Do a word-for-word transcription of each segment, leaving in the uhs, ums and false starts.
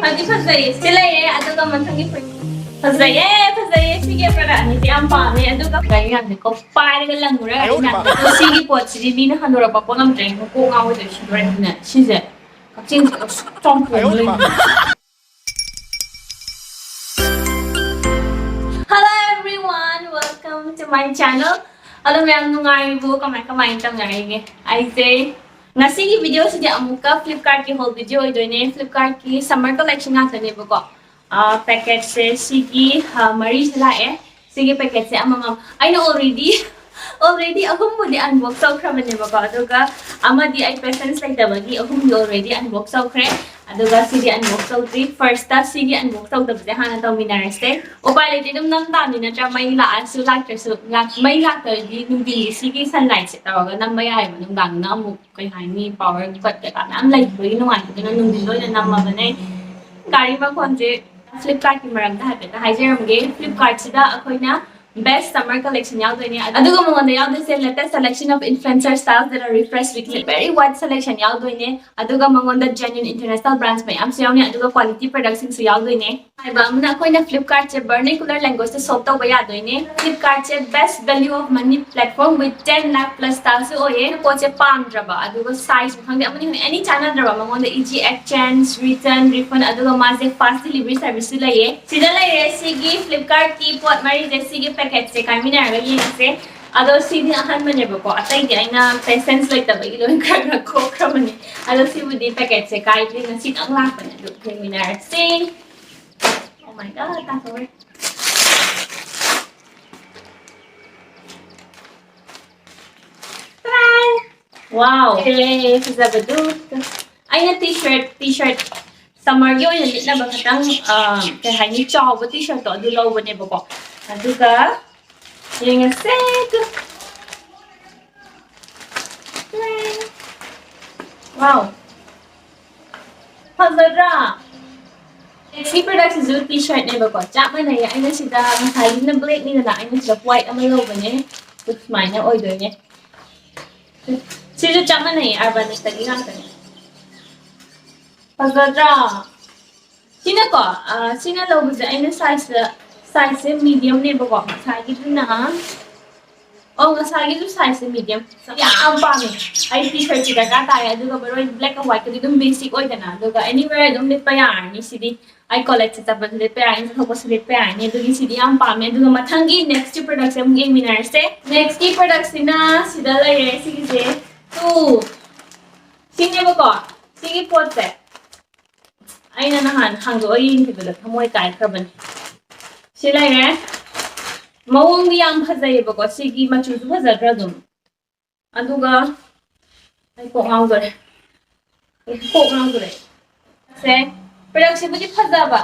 ꯐꯗꯤ ꯐꯖꯩꯌꯦ꯫ ꯁꯤ ꯂꯩꯔꯦ, ꯑꯗꯨꯒ ꯃꯊꯪꯒꯤ ꯐꯨꯔꯤꯠ꯫ ꯐꯖꯩꯌꯦ, ꯐꯖꯩꯌꯦ꯫ ꯁꯤꯒꯤ product ꯑꯅꯤꯁꯦ ꯌꯥꯝ ꯄꯥꯝꯃꯦ꯫ ꯑꯗꯨꯒ ꯀꯩꯅꯣ ꯌꯥꯝꯅꯀꯣ ꯄꯥꯏꯔꯒ ꯂꯪꯉꯨꯔꯒ ꯑꯩꯅ ꯑꯗꯣ ꯁꯤꯒꯤ ꯄꯣꯠꯁꯤꯗꯤ ꯃꯤꯅ ꯍꯟꯗꯣꯔꯛꯄ ꯄꯣꯠ ꯉꯝꯗ꯭ꯔꯦ꯫ ꯀꯣꯛ ꯉꯥꯎꯒꯗꯣꯏ ꯁꯤꯗꯣꯔꯦ꯫ ꯑꯗꯨꯅ ꯁꯤꯁꯦ ꯀꯛꯆꯤꯡꯁꯦ ꯑꯁꯨꯛ ꯆꯥꯎꯊꯣꯛꯑꯒ ꯂꯩꯕ꯫ Hello everyone, welcome to my channel. ꯑꯗꯣ ꯃꯌꯥꯝ ꯅꯨꯡꯉꯥꯏꯔꯤꯕꯣ? ꯀꯃꯥꯏ ꯀꯃꯥꯏꯅ ꯇꯧꯅꯔꯤꯒꯦ? ꯑꯩꯁꯦ ꯉꯁꯤꯒꯤ video ꯁꯤꯗꯤ ꯑꯃꯨꯛꯀ Flipkart ꯀꯤ haul video ꯑꯣꯏꯗꯣꯏꯅꯦ꯫ Flipkart ꯀꯤ summer collection ꯉꯥꯛꯇꯅꯦꯕꯀꯣ꯫ ꯑꯥ, packet ꯁꯦ ꯁꯤꯒꯤ, ꯑꯥ, ꯃꯔꯤꯁꯦ ꯂꯥꯛꯑꯦ꯫ ꯁꯤꯒꯤ packet ꯁꯦ ꯑꯃꯃꯝ ꯑꯩꯅ already already ꯑꯍꯨꯝꯕꯨꯗꯤ unbox ꯇꯧꯈ꯭ꯔꯕꯅꯦꯕꯀꯣ, ꯑꯗꯨꯒ ꯑꯃꯗꯤ ꯑꯩ patience ꯂꯩꯇꯕꯒꯤ ꯑꯍꯨꯝꯗꯤ already unbox ꯇꯧꯈ꯭ꯔꯦ꯫ ꯑꯗꯨꯒ ꯁꯤꯗꯤ unbox ꯇꯧꯗ꯭ꯔꯤ꯫ First ꯇ ꯁꯤꯒꯤ unbox ꯇꯧꯗꯕꯁꯦ ꯍꯥꯟꯅ ꯇꯧꯃꯤꯟꯅꯔꯁꯦ꯫ ꯎꯄꯥꯏ ꯂꯩꯇꯦ, ꯑꯗꯨꯝ ꯅꯝ ꯇꯥꯕꯅꯤ ꯅꯠꯇ꯭ꯔꯥ? ꯃꯩ ꯂꯥꯛꯑꯁꯨ ꯂꯥꯛꯇ꯭ꯔꯁꯨ, ꯂꯥꯛ-, ꯃꯩ ꯂꯥꯛꯇ꯭ꯔꯗꯤ ꯅꯨꯡꯊꯤꯜꯒꯤ ꯁꯤꯒꯤ sunlight ꯁꯦ ꯇꯧꯔꯒ ꯅꯝꯕ ꯌꯥꯏꯑꯕ꯫ ꯅꯨꯡꯗꯥꯡꯗꯅ ꯑꯃꯨꯛ ꯀꯩ ꯍꯥꯏꯅꯤ, power cut ꯀꯩꯀꯥ ꯃꯌꯥꯝ ꯂꯩꯕꯒꯤ ꯅꯨꯡꯉꯥꯏꯇꯗꯅ ꯅꯨꯡꯊꯤꯜꯗ ꯑꯣꯏꯅ ꯅꯝꯃꯕꯅꯦ꯫ ꯒꯥꯔꯤ ꯃꯈꯣꯟꯁꯦ꯫ Flipkart ꯀꯤ ꯃꯔꯝꯗ ꯍꯥꯏꯐꯦꯠꯇ ꯍꯥꯏꯖꯔꯝꯒꯦ꯫ Flipkart ꯁꯤꯗ ꯑꯩꯈꯣꯏꯅ best summer collection ꯌꯥꯎꯗꯣꯏꯅꯦ, ꯑꯗꯨꯒ ꯃꯉꯣꯟꯗ ꯌꯥꯎꯗꯣꯏꯁꯦ latest selection of influencer styles that are refreshed weekly, very wide selection ꯌꯥꯎꯗꯣꯏꯅꯦ꯫ ꯑꯗꯨꯒ ꯃꯉꯣꯟꯗ genuine international brands ꯃꯌꯥꯝꯁꯨ ꯌꯥꯎꯅꯤ, ꯑꯗꯨꯒ quality product ꯁꯤꯡꯁꯨ ꯌꯥꯎꯗꯣꯏꯅꯦ꯫ ꯍꯥꯏꯕ ꯑꯃꯅ, ꯑꯩꯈꯣꯏꯅ Flipkart ꯁꯦ vernacular language ꯇ shop ꯇꯧꯕ ꯌꯥꯗꯣꯏꯅꯦ꯫ Flipkart say best value of money platform with ten lakh plus styles ꯁꯨ ꯑꯣꯏꯌꯦ꯫ ꯄꯣꯠꯁꯦ ꯄꯥꯝꯗ꯭ꯔꯕ, ꯑꯗꯨꯒ size ꯈꯪꯗꯦ, ꯑꯃꯅꯤ ꯈꯪꯗꯦ, any ꯆꯥꯟꯅꯗ꯭ꯔꯕ, ꯃꯉꯣꯟꯗ easy exchange, return, refund, ꯑꯗꯨꯒ ꯃꯥꯁꯦ fast delivery service ꯁꯨ ꯂꯩꯌꯦ꯫ ꯁꯤꯗ ꯂꯩꯔꯦ ꯁꯤꯒꯤ Flipkart ꯀꯤ ꯄꯣꯠ ꯃꯔꯤꯁꯦ꯫ ꯁꯤꯒꯤ packet ꯁꯦ ꯀꯥꯏꯃꯤꯟꯅꯔꯒ ꯌꯦꯡꯁꯦ꯫ ꯑꯗꯣ ꯁꯤꯗꯤ ꯑꯍꯥꯟꯕꯅꯦꯕꯀꯣ, ꯑꯇꯩꯗꯤ ꯑꯩꯅ patience ꯂꯩꯇꯕꯒꯤ ꯂꯣꯏ ꯈꯔ ꯈꯔ ꯈꯣꯛꯈ꯭ꯔꯕꯅꯦ꯫ ꯑꯗꯣ ꯁꯤꯕꯨꯗꯤ packet ꯁꯦ ꯀꯥꯏꯗ꯭ꯔꯤ, ꯉꯁꯤꯇꯪ ꯂꯥꯛꯄꯅꯦ꯫ ꯑꯗꯨ ꯌꯦꯡꯃꯤꯟꯅꯔꯁꯤ꯫ Oh my God, ꯇꯥꯊꯣꯛꯈ꯭ꯔꯦ꯫ Wow! ꯑꯦ, ꯐꯖꯕꯗꯨ꯫ ꯑꯩꯅ T-shirt, T-shirt, summer ꯒꯤ ꯑꯣꯏꯅ ꯂꯤꯠꯅꯕ ꯈꯤꯇꯪ, ꯑ, ꯀꯩ ꯍꯥꯏꯅꯤ, ꯆꯥꯎꯕ T-shirt ꯇꯣ ꯑꯗꯨ ꯂꯧꯕꯅꯦꯕꯀꯣ꯫ ꯑꯗꯨꯒ ꯌꯦꯡꯉꯁꯦ꯫ Wow! ꯐꯖꯗ꯭ꯔꯥ? ꯁꯤ product ꯁꯤꯁꯨ T-shirt ꯅꯦꯕꯀꯣ, ꯆꯞ ꯃꯥꯟꯅꯩꯌꯦ꯫ ꯑꯩꯅ ꯁꯤꯗ ꯉꯁꯥꯏꯒꯤꯅ black ꯅꯤꯗꯅ, ꯑꯩꯅ ꯁꯤꯗ white ꯑꯃ ꯂꯧꯕꯅꯦ꯫ ꯁꯨꯃꯥꯏꯅ ꯑꯣꯏꯗꯣꯏꯅꯦ꯫ ꯁꯤꯁꯨ ꯆꯞ ꯃꯥꯟꯅꯩꯌꯦ, Urbanic ꯇꯒꯤ ꯉꯥꯛꯇꯅꯦ꯫ ꯐꯖꯗ꯭ꯔꯥ? ꯁꯤꯅꯀꯣ, ꯑ, ꯁꯤꯅ ꯂꯧꯕꯁꯦ ꯑꯩꯅ size, size ꯁꯦ medium ꯅꯦꯕꯀꯣ, ꯉꯁꯥꯏꯒꯤꯗꯨꯅ, ꯑꯣ, ꯉꯁꯥꯏꯒꯤꯁꯨ size ꯁꯦ medium꯫ ꯌꯥꯝ ꯄꯥꯝꯃꯦ꯫ ꯑꯩ T-shirt ꯁꯦ ꯗꯔꯀꯥꯔ ꯇꯥꯏ, ꯑꯗꯨꯒ ꯃꯔꯨ ꯑꯣꯏꯅ black and white ꯀꯗꯤ ꯑꯗꯨꯝ basic ꯑꯣꯏꯗꯅ, ꯑꯗꯨꯒ anywhere ꯑꯗꯨꯝ ꯂꯤꯠꯄ ꯌꯥꯔꯅꯤ ꯁꯤꯗꯤ꯫ ꯑꯩ college ꯆꯠꯄꯁꯨ ꯂꯤꯠꯄ ꯌꯥꯔꯅꯤ, ꯆꯠꯊꯣꯛꯄꯁꯨ ꯂꯤꯠꯄ ꯌꯥꯔꯅꯤ꯫ ꯑꯗꯨꯒꯤ ꯁꯤꯗꯤ ꯌꯥꯝ ꯄꯥꯝꯃꯦ꯫ ꯑꯗꯨꯒ ꯃꯊꯪꯒꯤ next ꯀꯤ product ꯁꯦ ꯑꯃꯨꯛ ꯌꯦꯡꯃꯤꯟꯅꯔꯁꯦ꯫ Next ꯀꯤ product ꯁꯤꯅ ꯁꯤꯗ ꯂꯩꯔꯦ, ꯁꯤꯒꯤꯁꯦ꯫ Two꯫ ꯁꯤꯅꯦꯕꯀꯣ, ꯁꯤꯒꯤ ꯄꯣꯠꯁꯦ꯫ ꯑꯩꯅ ꯅꯍꯥꯟ ꯍꯥꯡꯗꯣꯛꯑ ꯌꯦꯡꯈꯤꯕꯗ ꯊꯃꯣꯏ ꯀꯥꯏꯈ꯭ꯔꯕꯅꯤ꯫ ꯁꯤ ꯂꯩꯔꯦ꯫ ꯃꯑꯣꯡꯗꯤ ꯌꯥꯝ ꯐꯖꯩꯌꯦꯕꯀꯣ, ꯁꯤꯒꯤ ꯃꯆꯨꯁꯨ ꯐꯖꯗ꯭ꯔꯥ ꯑꯗꯨꯝ꯫ ꯑꯗꯨꯒ ꯑꯩ ꯀꯣꯛ ꯉꯥꯎꯗꯣꯔꯦ꯫ ꯑꯩ ꯀꯣꯛ ꯉꯥꯎꯗꯣꯔꯦ꯫ ꯁꯦ, product ꯁꯤꯕꯨꯗꯤ ꯐꯖꯕ꯫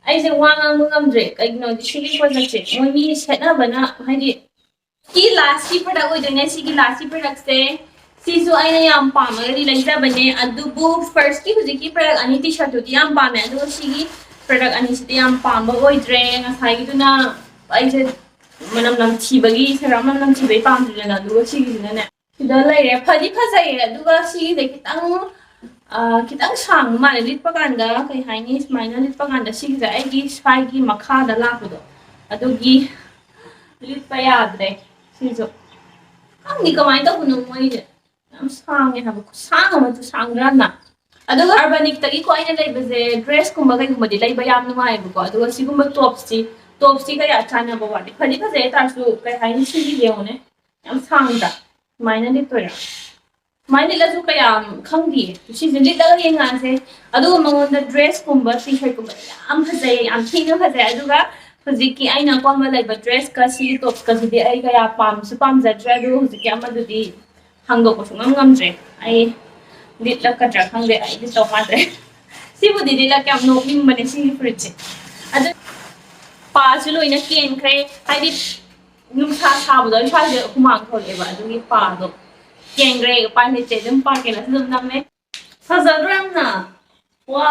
ꯑꯩꯁꯦ ꯋꯥ ꯉꯥꯡꯕ ꯉꯝꯗ꯭ꯔꯦ꯫ ꯀꯩꯒꯤꯅꯣꯗꯤ ꯁꯤꯒꯤ product ꯁꯦ ꯃꯣꯏ ꯃꯤ ꯁꯦꯠꯅꯕꯅ, ꯍꯥꯏꯗꯤ, ꯁꯤ last ꯀꯤ product ꯑꯣꯏꯗꯣꯏꯅꯦ꯫ ꯁꯤꯒꯤ last ꯀꯤ product ꯁꯦ, ꯁꯤꯁꯨ ꯑꯩꯅ ꯌꯥꯝ ꯄꯥꯝꯃꯒꯗꯤ ꯂꯩꯖꯕꯅꯦ꯫ ꯑꯗꯨꯕꯨ first ꯀꯤ ꯍꯧꯖꯤꯛꯀꯤ product ꯑꯅꯤ, T-shirt ꯇꯨꯗꯤ ꯌꯥꯝ ꯄꯥꯝꯃꯦ, ꯑꯗꯨꯒ ꯁꯤꯒꯤ product ꯑꯅꯤꯁꯤꯗꯤ ꯌꯥꯝ ꯄꯥꯝꯕ ꯑꯣꯏꯗ꯭ꯔꯦ꯫ ꯉꯁꯥꯏꯒꯤꯗꯨꯅ ꯑꯩꯁꯦ ꯃꯅꯝ ꯅꯝꯊꯤꯕꯒꯤ, ꯁꯦꯔꯥꯝ ꯃꯅꯝ ꯅꯝꯊꯤꯕꯒꯤ ꯄꯥꯝꯗ꯭ꯔꯤꯗꯅ, ꯑꯗꯨꯒ ꯁꯤꯒꯤꯁꯤꯅꯅꯦ, ꯁꯤꯗ ꯂꯩꯔꯦ꯫ ꯐꯗꯤ ꯐꯖꯩꯌꯦ, ꯑꯗꯨꯒ ꯁꯤꯒꯤꯁꯦ ꯈꯤꯇꯪ, ꯑ, ꯈꯤꯇꯪ ꯁꯥꯡꯕ ꯃꯥꯜꯂꯦ꯫ ꯂꯤꯠꯄ ꯀꯥꯟꯗ, ꯀꯩ ꯍꯥꯏꯅꯤ, ꯁꯨꯃꯥꯏꯅ ꯂꯤꯠꯄ ꯀꯥꯟꯗ ꯁꯤꯒꯤꯁꯦ ꯑꯩꯒꯤ ꯁ꯭ꯋꯥꯏꯒꯤ ꯃꯈꯥꯗ ꯂꯥꯛꯄꯗꯣ, ꯑꯗꯨꯒꯤ ꯂꯤꯠꯄ ꯌꯥꯗ꯭ꯔꯦ꯫ ꯁꯤꯁꯨ ꯈꯪꯗꯦ ꯀꯃꯥꯏꯅ ꯇꯧꯕꯅꯣ ꯃꯣꯏꯁꯦ꯫ ꯌꯥꯝ ꯁꯥꯡꯉꯦ ꯍꯥꯏꯕ, ꯈꯨꯁꯥꯡ ꯑꯃꯁꯨ ꯁꯥꯡꯗ꯭ꯔꯥ ꯌꯥꯝꯅ? ꯑꯗꯨꯒ Urbanic ꯇꯒꯤꯀꯣ ꯑꯩꯅ ꯂꯩꯕꯁꯦ, dress ꯀꯨꯝꯕ ꯀꯩꯒꯨꯝꯕꯗꯤ ꯂꯩꯕ ꯌꯥꯝ ꯅꯨꯡꯉꯥꯏꯌꯦꯕꯀꯣ꯫ ꯑꯗꯨꯒ ꯁꯤꯒꯨꯝꯕ top ꯁꯤ, top ꯁꯤ ꯀꯌꯥ ꯆꯥꯟꯅꯕ ꯋꯥꯠꯂꯤ꯫ ꯐꯗꯤ ꯐꯖꯩ ꯍꯥꯏ ꯇꯥꯔꯁꯨ, ꯀꯩ ꯍꯥꯏꯅꯤ, ꯁꯤꯒꯤ ꯌꯦꯡꯉꯨꯅꯦ, ꯌꯥꯝ ꯁꯥꯡꯗ꯭ꯔꯥ? ꯁꯨꯃꯥꯏꯅ ꯂꯤꯠꯇꯣꯏꯔꯥ? ꯁꯨꯃꯥꯏꯅ ꯂꯤꯠꯂꯁꯨ ꯀꯌꯥꯝ ꯈꯪꯗꯤꯌꯦ꯫ ꯁꯤꯁꯦ ꯂꯤꯠꯂꯒ ꯌꯦꯡꯉꯛꯑꯁꯦ꯫ ꯑꯗꯨꯒ ꯃꯉꯣꯟꯗ dress ꯀꯨꯝꯕ, T-shirt ꯀꯨꯝꯕ ꯌꯥꯝ ꯐꯖꯩ, ꯌꯥꯝ ꯊꯤꯅ ꯐꯖꯩ꯫ ꯑꯗꯨꯒ ꯍꯧꯖꯤꯛꯀꯤ ꯑꯩꯅ ꯑꯄꯥꯝꯕ ꯂꯩꯕ dress ꯀ ꯁꯤꯒꯤ top ꯀꯁꯤꯗꯤ ꯑꯩ ꯀꯌꯥ ꯄꯥꯝꯁꯨ ꯄꯥꯝꯖꯗ꯭ꯔꯦ꯫ ꯑꯗꯨꯒ ꯍꯧꯖꯤꯛꯀꯤ ꯑꯃꯗꯨꯗꯤ ꯍꯥꯡꯗꯣꯛꯄꯁꯨ ꯉꯝ ꯉꯝꯗ꯭ꯔꯦ꯫ ꯑꯩ ꯂꯤꯠꯂꯛꯀꯗ꯭ꯔꯥ ꯈꯪꯗꯦ, ꯑꯩ ꯂꯤꯠꯇꯧ ꯃꯥꯟꯗ꯭ꯔꯦ꯫ ꯁꯤꯕꯨꯗꯤ ꯂꯤꯠꯂꯛꯀꯦ, ꯌꯥꯝ ꯅꯣꯛꯅꯤꯡꯕꯅꯦ ꯁꯤꯒꯤ ꯐꯨꯔꯤꯠꯁꯦ꯫ ꯑꯗꯨ ꯄꯥꯁꯨ ꯂꯣꯏꯅ ꯀꯦꯟꯈ꯭ꯔꯦ, ꯍꯥꯏꯗꯤ ꯅꯨꯡꯁꯥ ꯁꯥꯕꯗꯣ ꯑꯩ ꯁ꯭ꯋꯥꯏꯁꯦ ꯍꯨꯃꯥꯡ ꯊꯣꯛꯂꯛꯑꯦꯕ, ꯑꯗꯨꯒꯤ ꯄꯥꯗꯣ ꯀꯦꯟꯈ꯭ꯔꯦ꯫ ꯎꯄꯥꯏ ꯂꯩꯇꯦ, ꯑꯗꯨꯝ ꯄꯥ ꯀꯦꯅꯁꯨ ꯑꯗꯨꯝ ꯅꯝꯃꯦ꯫ ꯐꯖꯗ꯭ꯔꯣ ꯌꯥꯝꯅ? ꯋꯥ!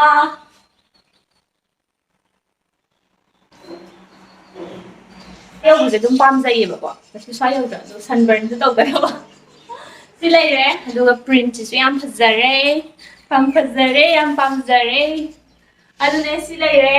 ꯌꯧꯕꯁꯦ ꯑꯗꯨꯝ ꯄꯥꯝꯖꯩꯌꯦꯕꯀꯣ, ꯀꯩꯁꯨ ꯁ꯭ꯋꯥꯏ ꯌꯧꯗ꯭ꯔꯁꯨ ꯁꯟꯕꯔꯟꯁꯨ ꯇꯧꯗꯅꯕ꯫ ꯁꯤ ꯂꯩꯔꯦ, ꯑꯗꯨꯒ ꯄ꯭ꯔꯤꯟꯁꯤꯁꯨ ꯌꯥꯝ ꯐꯖꯔꯦ, ꯌꯥꯝ ꯐꯖꯔꯦ, ꯌꯥꯝ ꯄꯥꯝꯖꯔꯦ꯫ ꯑꯗꯨꯅꯦ, ꯁꯤ ꯂꯩꯔꯦ꯫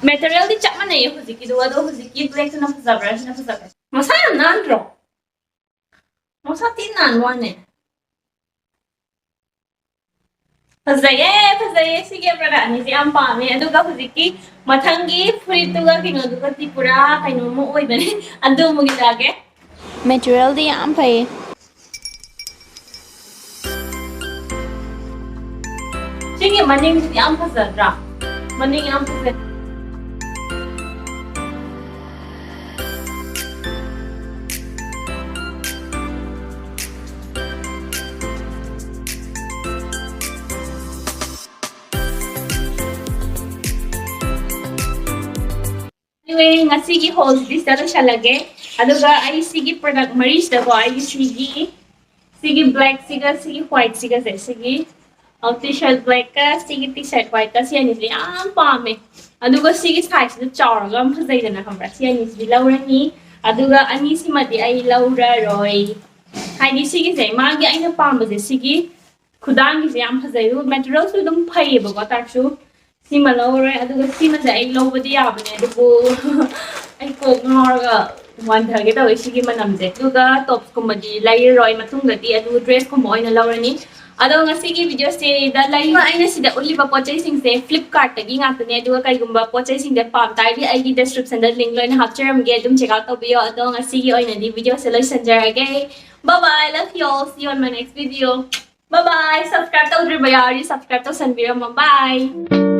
ꯃꯦꯇꯔꯤꯌꯦꯜꯗꯤ ꯆꯞ ꯃꯥꯟꯅꯩꯌꯦ ꯍꯧꯖꯤꯛꯀꯤꯗꯨꯒ, ꯑꯗꯣ ꯍꯧꯖꯤꯛꯀꯤ ꯕ꯭ꯂꯦꯛꯇꯨꯅ ꯐꯖꯕ꯭ꯔꯥ, ꯁꯤꯅ ꯐꯖꯕ꯭ꯔꯥ? ꯃꯁꯥ ꯌꯥꯝ ꯅꯥꯟꯗ꯭ꯔꯣ? ꯃꯁꯥ ꯊꯤ ꯅꯥꯟꯕ ꯋꯥꯅꯦ꯫ ꯐꯖꯩꯌꯦ, ꯐꯖꯩꯌꯦ꯫ ꯁꯤꯒꯤ ꯄ꯭ꯔꯗꯛ ꯑꯅꯤꯁꯦ ꯌꯥꯝ ꯄꯥꯝꯃꯦ꯫ ꯑꯗꯨꯒ ꯍꯧꯖꯤꯛꯀꯤ ꯃꯊꯪꯒꯤ ꯐꯨꯔꯤꯠꯇꯨꯒ ꯀꯩꯅꯣꯗꯨꯒꯗꯤ ꯄꯨꯔꯥ ꯀꯩꯅꯣꯝꯃ ꯑꯣꯏꯕꯅꯦ꯫ ꯑꯗꯨ ꯑꯃꯨꯛ ꯏꯜꯂꯛꯑꯒꯦ꯫ ꯃꯦꯇꯔꯤꯌꯦꯜꯗꯤ ꯌꯥꯝ ꯐꯩꯌꯦ꯫ ꯁꯤꯒꯤ ꯃꯅꯤꯡꯁꯤꯗꯤ ꯌꯥꯝ ꯐꯖꯗ꯭ꯔꯥ? ꯃꯅꯤꯡ ꯌꯥꯝ ꯐꯖꯩ꯫ Anyway, ꯉꯁꯤꯒꯤ ꯍꯣꯜꯁꯤꯗꯤ ꯁꯤꯗ ꯂꯣꯏꯁꯜꯂꯒꯦ꯫ ꯑꯗꯨꯒ ꯑꯩ ꯁꯤꯒꯤ ꯄ꯭ꯔꯗꯛ ꯃꯔꯤꯁꯤꯗꯀꯣ, ꯑꯩꯒꯤ ꯁꯤꯒꯤ, ꯁꯤꯒꯤ ꯕ꯭ꯂꯦꯛꯁꯤꯒ ꯁꯤꯒꯤ ꯋꯥꯏꯠꯁꯤꯒꯁꯦ, ꯁꯤꯒꯤ ꯇꯤ ꯁꯥꯔꯠ ꯕ꯭ꯂꯦꯛꯀ ꯁꯤꯒꯤ ꯇꯤ ꯁꯥꯔꯠ ꯋꯥꯏꯠꯀ, ꯁꯤ ꯑꯅꯤꯁꯦ ꯌꯥꯝ ꯄꯥꯝꯃꯦ꯫ ꯑꯗꯨꯒ ꯁꯤꯒꯤ ꯁꯥꯏꯖꯁꯤꯗ ꯆꯥꯎꯔꯒ ꯌꯥꯝ ꯐꯖꯩꯗꯅ, ꯈꯪꯕ꯭ꯔꯥ? ꯁꯤ ꯑꯅꯤꯁꯤꯗꯤ ꯂꯧꯔꯅꯤ꯫ ꯑꯗꯨꯒ ꯑꯅꯤꯁꯤꯃꯗꯤ ꯑꯩ ꯂꯧꯔꯔꯣꯏ꯫ ꯍꯥꯏꯗꯤ ꯁꯤꯒꯤꯁꯦ, ꯃꯥꯒꯤ ꯑꯩꯅ ꯄꯥꯝꯕꯁꯦ ꯁꯤꯒꯤ ꯈꯨꯗꯥꯡꯒꯤꯁꯦ ꯌꯥꯝ ꯐꯖꯩ, ꯑꯗꯨꯒ ꯃꯦꯇꯔꯤꯌꯦꯜꯁꯨ ꯑꯗꯨꯝ ꯐꯩꯌꯦꯕꯀꯣ꯫ ꯇꯥꯔꯁꯨ ꯁꯤꯃ ꯂꯧꯔꯣꯏ꯫ ꯑꯗꯨꯒ ꯁꯤꯃꯁꯦ ꯑꯩ ꯂꯧꯕꯗꯤ ꯌꯥꯕꯅꯦ, ꯑꯗꯨꯕꯨ ꯑꯩ ꯀꯣꯛ ꯉꯥꯎꯔꯒ ꯋꯥꯟꯊꯒꯦ ꯇꯧꯋꯦ ꯁꯤꯒꯤ ꯃꯅꯝꯁꯦ꯫ ꯑꯗꯨꯒ ꯇꯣꯞꯁꯀꯨꯝꯕꯗꯤ ꯂꯩꯔꯔꯣꯏ ꯃꯇꯨꯡꯗꯗꯤ, ꯑꯗꯨ ꯗ꯭ꯔꯦꯁꯀꯨꯝꯕ ꯑꯣꯏꯅ ꯂꯧꯔꯅꯤ꯫ ꯑꯗꯣ ꯉꯁꯤꯒꯤ ꯚꯤꯗꯤꯑꯣꯁꯤꯗ ꯂꯩ, ꯑꯩꯅ ꯁꯤꯗ ꯎꯠꯂꯤꯕ ꯄꯣꯠ ꯆꯩꯁꯤꯡꯁꯦ ꯐ꯭ꯂꯤꯞꯀꯥꯔꯠꯇꯒꯤ ꯉꯥꯛꯇꯅꯦ꯫ ꯑꯗꯨꯒ ꯀꯩꯒꯨꯝꯕ ꯄꯣꯠ ꯆꯩꯁꯤꯡꯁꯦ ꯄꯥꯝ ꯇꯥꯔꯗꯤ ꯑꯩꯒꯤ ꯗꯦꯁꯀ꯭ꯔꯤꯞꯁꯟꯗ ꯂꯤꯡ ꯂꯣꯏꯅ ꯍꯥꯞꯆꯔꯝꯒꯦ, ꯑꯗꯨꯝ ꯆꯦꯛ ꯑꯥꯎꯠ ꯇꯧꯕꯤꯌꯣ꯫ ꯑꯗꯣ ꯉꯁꯤꯒꯤ ꯑꯣꯏꯅꯗꯤ ꯚꯤꯗꯤꯑꯣꯁꯦ ꯂꯣꯏꯁꯤꯟꯖꯔꯒꯦ꯫ Bye bye, love you all, see you on my next video. Bye bye. Subscribe ꯇꯧꯗ꯭ꯔꯤꯕ ꯌꯥꯎꯔꯗꯤ subscribe ꯇꯧꯁꯟꯕꯤꯔꯝꯃꯣ꯫ Bye.